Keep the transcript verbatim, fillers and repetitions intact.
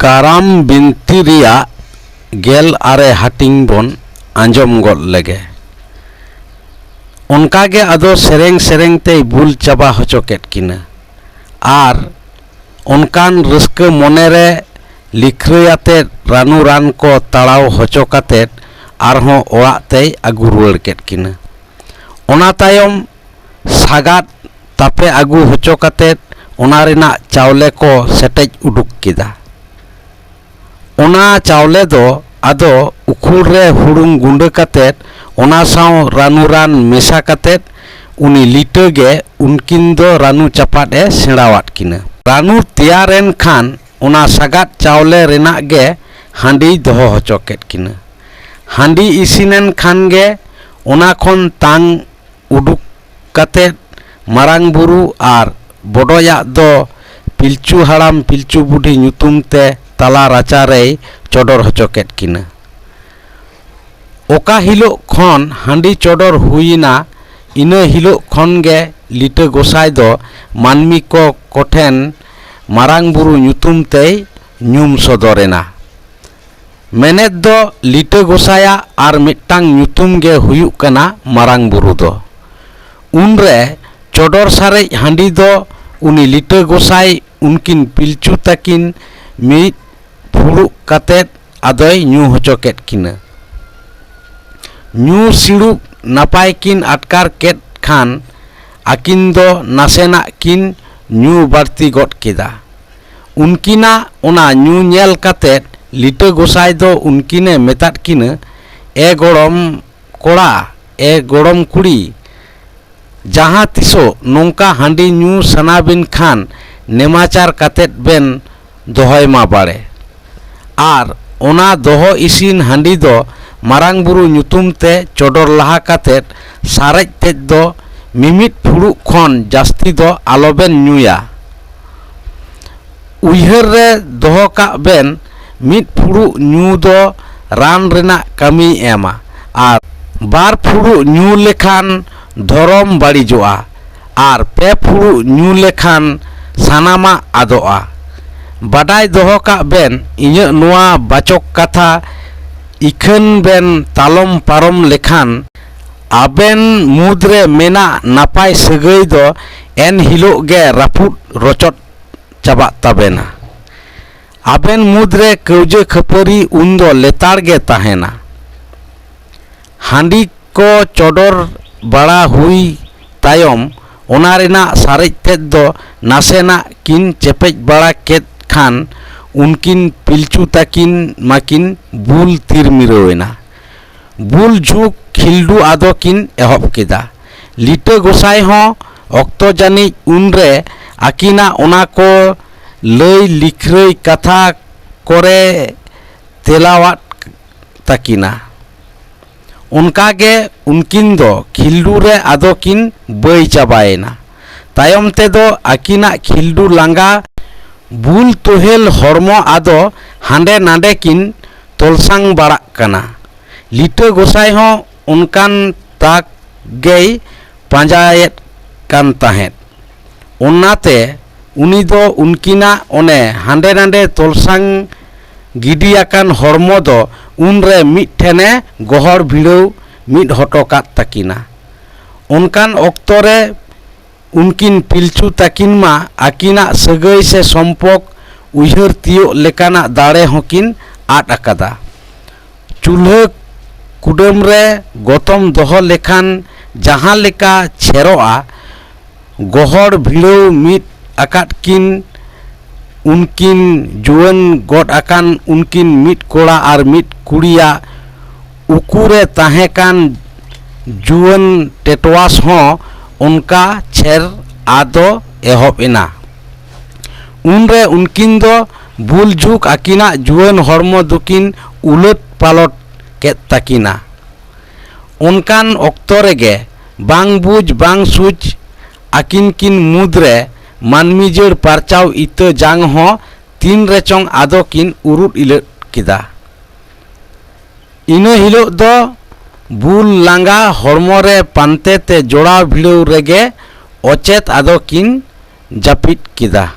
ᱠᱟᱨᱟᱢ ᱵᱤᱱᱛᱤ ᱨᱮᱭᱟᱜ ᱜᱮᱞ ᱟᱨᱮ ᱦᱟᱹᱴᱤᱧ ᱵᱚᱱ ᱟᱸᱡᱚᱢ ᱜᱚᱫ ᱞᱮᱜᱮ᱾ ᱚᱱᱠᱟᱜᱮ ᱟᱫᱚ ᱥᱮᱨᱮᱧ ᱥᱮᱨᱮᱧ ᱛᱮᱭ ᱵᱩᱞ ᱪᱟᱵᱟ ᱦᱚᱪᱚ ᱠᱮᱫ ᱠᱤᱱᱟ᱾ ᱟᱨ ᱚᱱᱠᱟᱱ ᱨᱟᱹᱥᱠᱟᱹ ᱢᱚᱱᱮᱨᱮ ᱞᱤᱠᱷᱨᱟᱹᱭᱟᱛᱮᱫ ᱨᱟᱹᱱᱩ ᱨᱟᱱ ᱠᱚ ᱛᱟᱲᱟᱣ ᱦᱚᱪᱚ ᱠᱟᱛᱮᱫ ᱟᱨᱦᱚᱸ ᱚᱲᱟᱜ ᱛᱮᱭ ᱟᱹᱜᱩ ᱨᱩᱣᱟᱹᱲ ᱠᱮᱫ ᱠᱤᱱᱟ᱾ ᱚᱱᱟ ᱛᱟᱭᱚᱢ ᱥᱟᱜᱟᱫ ᱛᱟᱯᱮ ᱟᱹᱜᱩ ᱦᱚᱪᱚ ᱠᱟᱛᱮᱫ ᱚᱱᱟ ᱨᱮᱱᱟᱜ ᱪᱟᱣᱞᱮ ᱠᱚ ᱥᱮᱴᱮᱡ ᱩᱰᱩᱠ ᱠᱮᱫᱟ᱾ ᱚᱱᱟ ᱪᱟᱣᱞᱮ ᱫᱚ ᱟᱫᱚ ᱩᱠᱷᱩᱲ ᱨᱮ ᱦᱩᱲᱩᱝ ᱜᱩᱸᱰᱟᱹ ᱠᱟᱛᱮᱫ ᱚᱱᱟ ᱥᱟᱶ ᱨᱟᱹᱱᱩ ᱨᱟᱱ ᱢᱮᱥᱟ ᱠᱟᱛᱮᱫ ᱩᱱᱤ ᱞᱤᱴᱟᱹ ᱜᱮ ᱩᱱᱠᱤᱱ ᱫᱚ ᱨᱟᱹᱱᱩ ᱪᱟᱯᱟᱫ ᱮ ᱥᱮᱬᱟᱣᱟᱫ ᱠᱤᱱᱟ᱾ ᱨᱟᱹᱱᱩ ᱛᱮᱭᱟᱨ ᱮᱱ ᱠᱷᱟᱱ ᱚᱱᱟ ᱥᱟᱜᱟᱫ ᱪᱟᱣᱞᱮ ᱨᱮᱱᱟᱜ ᱜᱮ ᱦᱟᱺᱰᱤᱭ ᱫᱚᱦᱚ ᱦᱚᱪᱚ ᱠᱮᱫ ᱠᱤᱱᱟ᱾ ᱦᱟᱺᱰᱤ ᱤᱥᱤᱱ ᱮᱱ ᱠᱷᱟᱱ ᱜᱮ ᱚᱱᱟ ᱠᱷᱚᱱ ᱛᱟᱝ ᱩᱰᱩᱠ ᱠᱟᱛᱮᱫ ᱢᱟᱨᱟᱝ ᱵᱩᱨᱩ ᱟᱨ ᱵᱚᱰᱚᱡᱟᱜ ᱫᱚ ᱯᱤᱞᱪᱩ ᱦᱟᱲᱟᱢ ᱯᱤᱞᱪᱩ ᱵᱩᱰᱷᱤ ᱧᱩᱛᱩᱢ ᱛᱮ ᱛᱟᱞᱟ ᱨᱟᱪᱟ ᱨᱮᱭ ᱪᱚᱰᱚᱨ ᱦᱚᱪᱚ ᱠᱮᱫ ᱠᱤᱱᱟ᱾ ᱚᱠᱟ ᱦᱤᱞᱳᱜ ᱠᱷᱚᱱ ᱦᱟᱺᱰᱤ ᱪᱚᱰᱚᱨ ᱦᱩᱭᱮᱱᱟ, ᱤᱱᱟᱹ ᱦᱤᱞᱳᱜ ᱠᱷᱚᱱ ᱜᱮ ᱞᱤᱴᱟᱹ ᱜᱚᱸᱥᱟᱭ ᱫᱚ ᱢᱟᱹᱱᱢᱤ ᱠᱚ ᱠᱚᱴᱷᱮᱱ ᱢᱟᱨᱟᱝ ᱵᱩᱨᱩ ᱧᱩᱛᱩᱢ ᱛᱮᱭ ᱧᱩᱢ ᱥᱚᱫᱚᱨᱮᱱᱟ᱾ ᱢᱮᱱᱮᱛ ᱫᱚ ᱞᱤᱴᱟᱹ ᱜᱚᱸᱥᱟᱭᱟᱜ ᱟᱨ ᱢᱤᱫᱴᱟᱝ ᱧᱩᱛᱩᱢ ᱜᱮ ᱦᱩᱭᱩᱜ ᱠᱟᱱᱟ ᱢᱟᱨᱟᱝ ᱵᱩᱨᱩ ᱫᱚ᱾ ᱩᱱᱨᱮ ᱪᱚᱰᱚᱨ ᱥᱟᱨᱮᱡ ᱦᱟᱺᱰᱤ ᱫᱚ ᱩᱱᱤ ᱞᱤᱴᱟᱹ ᱜᱚᱸᱥᱟᱭ ᱩᱱᱠᱤᱱ ᱯᱤᱞᱪᱩ ᱛᱟᱹᱠᱤᱱ ᱢᱤᱫ ᱯᱷᱩᱲᱩᱜ ᱠᱟᱛᱮᱫ ᱟᱫᱚᱭ ᱧᱩ ᱦᱚᱪᱚ ᱠᱮᱫ ᱠᱤᱱᱟ᱾ ᱧᱩ ᱥᱤᱲᱩᱵ ᱱᱟᱯᱟᱭ ᱠᱤᱱ ᱟᱴᱠᱟᱨ ᱠᱮᱫ ᱠᱷᱟᱱ ᱟᱹᱠᱤᱱ ᱫᱚ ᱱᱟᱥᱮᱱᱟᱜ ᱠᱤᱱ ᱧᱩ ᱵᱟᱹᱲᱛᱤ ᱜᱚᱫ ᱠᱮᱫᱟ᱾ ᱩᱱᱠᱤᱱᱟᱜ ᱚᱱᱟ ᱧᱩ ᱧᱮᱞ ᱠᱟᱛᱮᱫ ᱞᱤᱴᱟᱹ ᱜᱚᱸᱥᱟᱭ ᱫᱚ ᱩᱱᱠᱤᱱᱮ ᱢᱮᱛᱟᱫ ᱠᱤᱱᱟᱹ, "ᱮ ᱜᱚᱲᱚᱢ ᱠᱚᱲᱟ, ᱮ ᱜᱚᱲᱚᱢ ᱠᱩᱲᱤ, ᱡᱟᱦᱟᱸ ᱛᱤᱥᱚᱜ ᱱᱚᱝᱠᱟ ᱦᱟᱺᱰᱤ ᱧᱩ ᱥᱟᱱᱟ ᱵᱤᱱ ᱠᱷᱟᱱ ᱱᱮᱢᱟᱪᱟᱨ ᱠᱟᱛᱮᱫ ᱵᱮᱱ ᱫᱚᱦᱚᱭ ᱢᱟ ᱵᱟᱲᱮ᱾ ᱟᱨ ᱚᱱᱟ ᱫᱚᱦᱚ ᱤᱥᱤᱱ ᱦᱟᱺᱰᱤ ᱫᱚ ᱢᱟᱨᱟᱝ ᱵᱩᱨᱩ ᱧᱩᱛᱩᱢ ᱛᱮ ᱪᱚᱰᱚᱨ ᱞᱟᱦᱟ ᱠᱟᱛᱮᱫ ᱥᱟᱨᱮᱡ ᱛᱮᱫ ᱫᱚ ᱢᱤᱢᱤᱫ ᱯᱷᱩᱲᱩᱜ ᱠᱷᱚᱱ ᱡᱟᱹᱥᱛᱤ ᱫᱚ ᱟᱞᱚᱵᱮᱱ ᱧᱩᱭᱟ᱾ ᱩᱭᱦᱟᱹᱨ ᱨᱮ ᱫᱚᱦᱚ ᱠᱟᱜ ᱵᱮᱱ, ᱢᱤᱫ ᱯᱷᱩᱲᱩᱜ ᱧᱩ ᱫᱚ ᱨᱟᱱ ᱨᱮᱱᱟᱜ ᱠᱟᱹᱢᱤᱭ ᱮᱢᱟ ᱟᱨ ᱵᱟᱨ ᱯᱷᱩᱲᱩᱜ ᱧᱩ ᱞᱮᱠᱷᱟᱱ ᱫᱷᱚᱨᱚᱢ ᱵᱟᱹᱲᱤᱡᱚᱜᱼᱟ ᱟᱨ ᱯᱮ ᱯᱷᱩᱲᱩᱜ ᱧᱩ ᱞᱮᱠᱷᱟᱱ ᱥᱟᱱᱟᱢᱟᱜ ᱟᱫᱚᱜᱼᱟ᱾ ᱵᱟᱰᱟᱭ ᱫᱚᱦᱚ ᱠᱟᱜ ᱵᱮᱱ, ᱤᱧᱟᱹᱜ ᱱᱚᱣᱟ ᱵᱟᱪᱚᱠ ᱠᱟᱛᱷᱟ ᱤᱠᱷᱟᱹᱱ ᱵᱮᱱ ᱛᱟᱞᱚᱢ ᱯᱟᱨᱚᱢ ᱞᱮᱠᱷᱟᱱ, ᱟᱵᱮᱱ ᱢᱩᱫᱽᱨᱮ ᱢᱮᱱᱟᱜ ᱱᱟᱯᱟᱭ ᱥᱟᱹᱜᱟᱹᱭ ᱫᱚ ᱮᱱ ᱦᱤᱞᱳᱜ ᱜᱮ ᱨᱟᱹᱯᱩᱫ ᱨᱚᱪᱚᱫ ᱪᱟᱵᱟᱜ ᱛᱟᱵᱮᱱᱟ᱾ ᱟᱵᱮᱱ ᱢᱩᱫᱽᱨᱮ ᱠᱟᱹᱣᱡᱟᱹ ᱠᱷᱟᱹᱯᱟᱹᱨᱤ ᱩᱱᱫᱚ ᱞᱮᱛᱟᱲ ᱜᱮ ᱛᱟᱦᱮᱱᱟ᱾ ᱦᱟᱺᱰᱤ ᱠᱚ ᱪᱚᱰᱚᱨ ᱵᱟᱲᱟ ᱦᱩᱭ ᱛᱟᱭᱚᱢ, ᱚᱱᱟ ᱨᱮᱱᱟᱜ ᱥᱟᱨᱮᱡ ᱛᱮᱫ ᱫᱚ ᱱᱟᱥᱮᱱᱟᱜ ᱠᱤᱱ ᱪᱮᱯᱮᱡ ᱵᱟᱲᱟ ᱠᱮᱫ ᱠᱷᱟᱱ, ᱩᱱᱠᱤᱱ ᱯᱤᱞᱪᱩ ᱛᱟᱹᱠᱤᱱ ᱢᱟᱹᱠᱤᱱ ᱵᱩᱞ ᱛᱤᱨ ᱢᱤᱨᱟᱹᱣ ᱮᱱᱟ᱾ ᱵᱩᱞ ᱡᱷᱩᱸᱠ ᱠᱷᱤᱞᱰᱩ ᱟᱫᱚ ᱠᱤᱱ ᱮᱦᱚᱵ ᱠᱮᱫᱟ᱾ ᱞᱤᱴᱟᱹ ᱜᱚᱸᱥᱟᱭ ᱦᱚᱸ ᱚᱠᱛᱚ ᱡᱟᱹᱱᱤᱡ ᱩᱱᱨᱮ ᱟᱹᱠᱤᱱᱟᱜ ᱚᱱᱟ ᱠᱚ ᱞᱟᱹᱭ ᱞᱤᱠᱷᱨᱟᱹᱭ ᱠᱟᱛᱷᱟ ᱠᱚᱨᱮ ᱛᱮᱞᱟᱣᱟᱫ ᱛᱟᱹᱠᱤᱱᱟ᱾ ᱚᱱᱠᱟ ᱜᱮ ᱩᱱᱠᱤᱱ ᱫᱚ ᱠᱷᱤᱞᱰᱩ ᱨᱮ ᱟᱫᱚ ᱠᱤᱱ ᱵᱟᱹᱭ ᱪᱟᱵᱟᱭᱮᱱᱟ᱾ ᱛᱟᱭᱚᱢ ᱛᱮᱫᱚ ᱟᱹᱠᱤᱱᱟᱜ ᱠᱷᱤᱞᱰᱩ ᱞᱟᱸᱜᱟ ᱵᱩᱞ ᱛᱚᱦᱮᱞ ᱦᱚᱲᱢᱚ ᱟᱫᱚ ᱦᱟᱸᱰᱮ ᱱᱟᱰᱮ ᱠᱤᱱ ᱛᱚᱞᱥᱟᱝ ᱵᱟᱲᱟᱜ ᱠᱟᱱᱟ᱾ ᱞᱤᱴᱟᱹ ᱜᱚᱸᱥᱟᱭ ᱦᱚᱸ ᱚᱱᱠᱟᱱ ᱛᱟᱠ ᱜᱮᱭ ᱯᱟᱸᱡᱟᱭᱮᱫ ᱠᱟᱱ ᱛᱟᱦᱮᱸᱫ᱾ ᱚᱱᱟᱛᱮ ᱩᱱᱤ ᱫᱚ ᱩᱱᱠᱤᱱᱟᱜ ᱚᱱᱮ ᱦᱟᱸᱰᱮ ᱱᱟᱰᱮ ᱛᱚᱞᱥᱟᱝ ᱜᱤᱰᱤ ᱟᱠᱟᱱ ᱦᱚᱲᱢᱚ ᱫᱚ ᱩᱱᱨᱮ ᱢᱤᱫ ᱴᱷᱮᱱᱮ ᱜᱚᱦᱚᱲ ᱵᱷᱤᱲᱟᱹᱣ ᱢᱤᱫ ᱦᱚᱴᱚ ᱠᱟᱫ ᱛᱟᱹᱠᱤᱱᱟ᱾ ᱚᱱᱠᱟᱱ ᱚᱠᱛᱚ ᱨᱮ ᱩᱱᱠᱤᱱ ᱯᱤᱞᱪᱩ ᱛᱟᱹᱠᱤᱱ ᱢᱟ ᱟᱹᱠᱤᱱᱟᱜ ᱥᱟᱹᱜᱟᱹᱭ ᱥᱮ ᱥᱚᱢᱯᱚᱠ ᱩᱭᱦᱟᱹᱨ ᱛᱤᱭᱳᱜ ᱞᱮᱠᱟᱱᱟᱜ ᱫᱟᱲᱮ ᱦᱚᱸᱠᱤᱱ ᱟᱫ ᱟᱠᱟᱫᱟ᱾ ᱪᱩᱞᱦᱟᱹ ᱠᱩᱰᱟᱹᱢ ᱨᱮ ᱜᱚᱛᱚᱢ ᱫᱚᱦᱚ ᱞᱮᱠᱷᱟᱱ ᱡᱟᱦᱟᱸ ᱞᱮᱠᱟ ᱪᱷᱮᱨᱚᱜᱼᱟ, ᱜᱚᱦᱚᱲ ᱵᱷᱤᱲᱟᱹᱣ ᱢᱤᱫ ᱟᱠᱟᱫ ᱠᱤᱱ ᱩᱱᱠᱤᱱ ᱡᱩᱣᱟᱹᱱ ᱜᱚᱫ ᱟᱠᱟᱱ ᱩᱱᱠᱤᱱ ᱢᱤᱫ ᱠᱚᱲᱟ ᱟᱨ ᱢᱤᱫ ᱠᱩᱲᱤᱭᱟᱜ ᱩᱠᱩᱨᱮ ᱛᱟᱦᱮᱸ ᱠᱟᱱ ᱡᱩᱣᱟᱹᱱ ᱴᱮᱴᱣᱟᱥ ᱦᱚᱸ ᱚᱱᱠᱟ ᱪᱷᱮᱨ ᱟᱫᱚ ᱮᱦᱚᱵ ᱮᱱᱟ᱾ ᱩᱱᱨᱮ ᱩᱱᱠᱤᱱ ᱫᱚ ᱵᱩᱞ ᱡᱷᱩᱸᱠ ᱟᱹᱠᱤᱱᱟᱜ ᱡᱩᱣᱟᱹᱱ ᱦᱚᱲᱢᱚ ᱫᱚᱠᱤᱱ ᱩᱞᱟᱹᱴ ᱯᱟᱞᱚᱴ ᱠᱮᱫ ᱛᱟᱹᱠᱤᱱᱟ᱾ ᱚᱱᱠᱟᱱ ᱚᱠᱛᱚ ᱨᱮᱜᱮ ᱵᱟᱝ ᱵᱩᱡᱽ ᱵᱟᱝ ᱥᱩᱡᱽ ᱟᱹᱠᱤᱱ ᱠᱤᱱ ᱢᱩᱫᱽᱨᱮ ᱢᱟᱹᱱᱢᱤ ᱡᱟᱹᱲ ᱯᱟᱨᱪᱟᱣ ᱤᱛᱟᱹ ᱡᱟᱝ ᱦᱚᱸ ᱛᱤᱱ ᱨᱮᱪᱚᱝ ᱟᱫᱚ ᱠᱤᱱ ᱩᱨᱩᱫ ᱤᱞᱟᱹᱫ ᱠᱮᱫᱟ᱾ ᱤᱱᱟᱹ ᱦᱤᱞᱳᱜ ᱫᱚ ᱵᱩᱞ ᱞᱟᱸᱜᱟ ᱦᱚᱲᱢᱚ ᱨᱮ ᱯᱟᱱᱛᱮ ᱛᱮ ᱡᱚᱲᱟᱣ ᱵᱷᱤᱲᱟᱹᱣ ᱨᱮᱜᱮ ᱚᱪᱮᱛ ᱟᱫᱚ ᱠᱤᱱ ᱡᱟᱹᱯᱤᱫ ᱠᱮᱫᱟ᱾